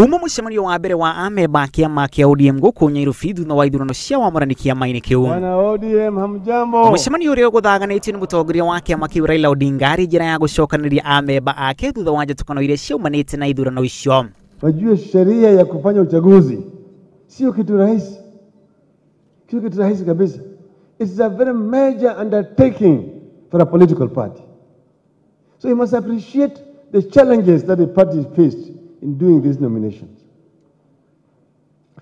Uma mũcemanio wa mbere wa amemba a kĩama kĩa ODM gũkũ Nyairobi thutha wa ithurano cia wamũrani kĩama-inĩ kĩu. Wana ODM hamjambo. Mũcemanio ũrĩa ũgũthaganĩtio nĩ mũtongoria wa kĩama kĩu Raila Odinga arĩ njĩra ya gũcokanĩria amemba ake thutha wa njatũkano iria ciaumanĩte na ithurano icio. Wajue sheria ya kufanya uchaguzi sio kitu rahisi, sio kitu rahisi kabisa. It's a very major undertaking for a political party. So you must appreciate the challenges that the party faced in doing these nominations.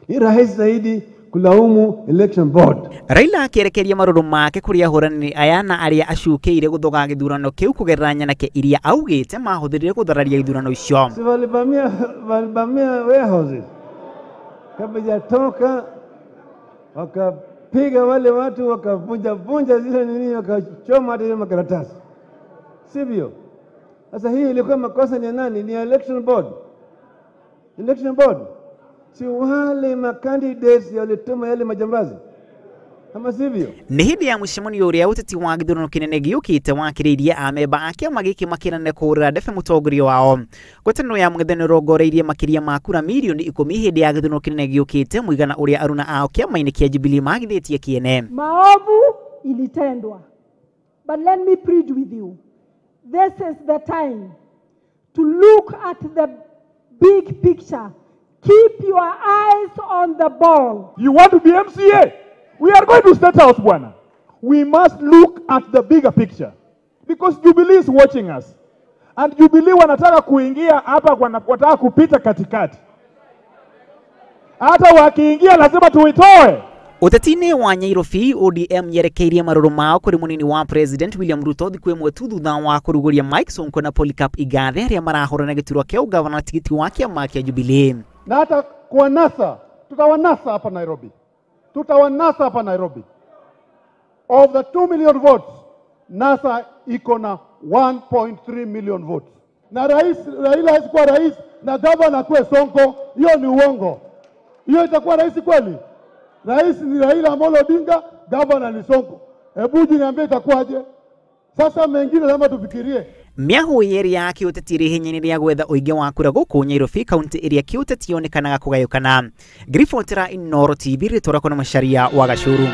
Ni rahisi zaidi kulaumu election board. Raila akĩerekeria marũrũ make kũrĩ ahũranĩri aya na arĩa acukĩire gũthoga gĩthurano kĩu kũgerera nyanake iria augĩte mahũthĩrire gũthararia ithurano icio. Si walivamia warehouses kabla hajatoka, wakapiga wale watu, wakavunja vunja zile nini, wakachoma hata ile makaratasi, sivyo? Sasa hii ilikuwa makosa ni ya nani? Ni ya election board. Election board si wale macandidates walituma yale majambazi, ama sivyo? Nĩ hĩndĩ ya mũcemanio ũrĩa ũteti wa gĩthurano kĩnene gĩũkĩte wakĩrĩirie amemba a kĩama gĩkĩ makĩrane kũhũrĩra ndebe mũtongoria wao. Ngwatanĩro ya mũng'ethanĩro ĩrongoreirie makĩria ma kura mirioni 10 hĩndĩ ya gĩthurano kĩnene gĩũkĩte, mũigana ũrĩa aruna ao kĩama-inĩ kĩa Jubilee magithĩtie kĩene. Maovu ilitendwa, but let me plead with you, this is the time to look at the big picture. Keep your eyes on the ball. You want to be MCA? We are going to State House, bwana. We must look at the bigger picture. Because Jubilee is watching us. And Jubilee wanataka kuingia hapa, wanataka kupita katikati. Hata wakiingia lazima tuitoe. Ũteti-inĩ wa Nyairobi, ODM yerekeirie marũrũ mao kũrĩ mũnini wa President William Ruto thikũ ĩmwe tu thutha wa kũrugũria Mike Sonko na Polycarp Igathe arĩa marahũrana gĩturwa kĩa ũgavana tigiti wa kĩama kĩa Jubilee. Na hata kuwanasa, tutawanasa hapa Nairobi. Tutawanasa hapa Nairobi. Of the 2 million votes, NASA iko na 1.3 million votes. Na rais Raila hawezi kuwa rais na gavana kuwe Sonko, hiyo ni uongo. Hiyo itakuwa rais kweli? Rais ni Raila Amolo Odinga, gavana ni Sonko. Hebu niambie itakuwaje? Sasa mengine lazima tufikirie. Mĩahũ yerĩ ya kĩũteti ĩrĩ ihenya-inĩ rĩa gwetha ũingĩ wa kura gũkũ Nyairobi kaunti ĩrĩa kĩũteti yonekanaga kũgayũkana. Ngiribotera Inooro TV rĩtwa rĩakwa nĩ Macharia wa Gacuru.